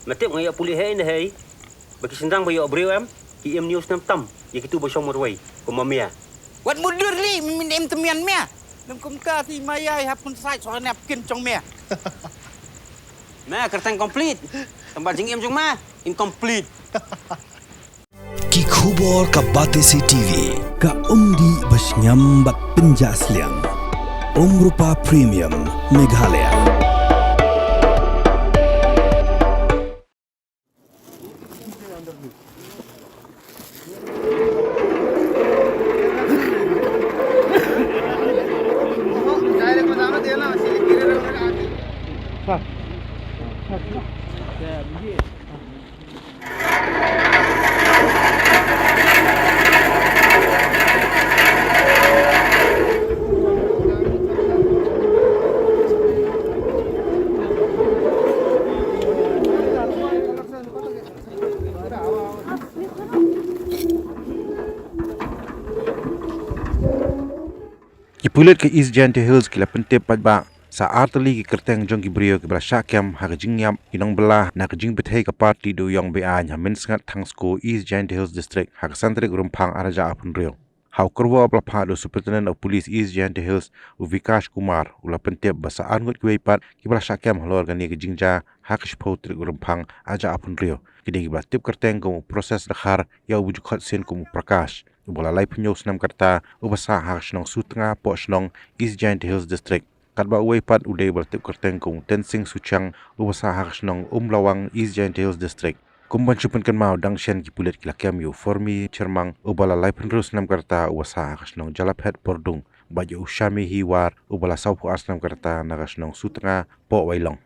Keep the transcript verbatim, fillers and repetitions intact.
Me tip nga ïoh pule hei ne hei. Ba ki shynrang ba ïoh briew em, ki im news nam tam ïa kitu ba shong marwei kum ma mia. Wat mudur li, min im temian mia. Nang kumta ti ma ïai hap kun sait soal nep kin chong mia. Me kyrteng complete. Tang ba jingim jong me incomplete. Ki khubor ka Batesi T V. Ka umdih ba shngiam bad pynjah sliang. Umrupa Premium Meghalaya. Ki pulit ka East Jaintia Hills ki la pyntip paidbah sa artylli ki kyrteng jong ki briew kiba la shah kem ha ka jingïap ki nongbylla na ka jingbthei ka party Dewïong Beaiñ ha Mynsngat Thangsku, East Jaintia Hills District, ha ka san tarik Rymphang arhajar arphew hynriew. Ha u kyrwoh ba la phah da u Superintendent of Police East Jaintia Hills, u Vikash Kumar, u la pyntip ba sa arngut kiwei pat kiba la shah kem halor kane ka jingjia ha ka shiphew tarik Rymphang arhajar arphew hynriew. Ki dei kiba la tip kyrteng kum u Process Dkhar, ïa uba ju khot sien kum u Prakash, uba la laiphew hynñiew snem ka rta, uba sah ha ka shnong Sutnga, Pohshnong, East Jaintia Hills District. Katba uwei pat u dei ba la tip kyrteng kum u Tensing Suchiang, uba sah ha ka shnong Umlawang, East Jaintia Hills District. Kum ban shu pynkynmaw, dang shen ki pulit ki la kem ïa u Formi Chyrmang, uba la laiphew hynriew snem ka rta, uba sah ha ka shnong Jalaphet, Pordung, bad ïa u Shami Hiwar, uba la sawphew ar snem ka rta, na ka shnong Sutnga, Pohwailong.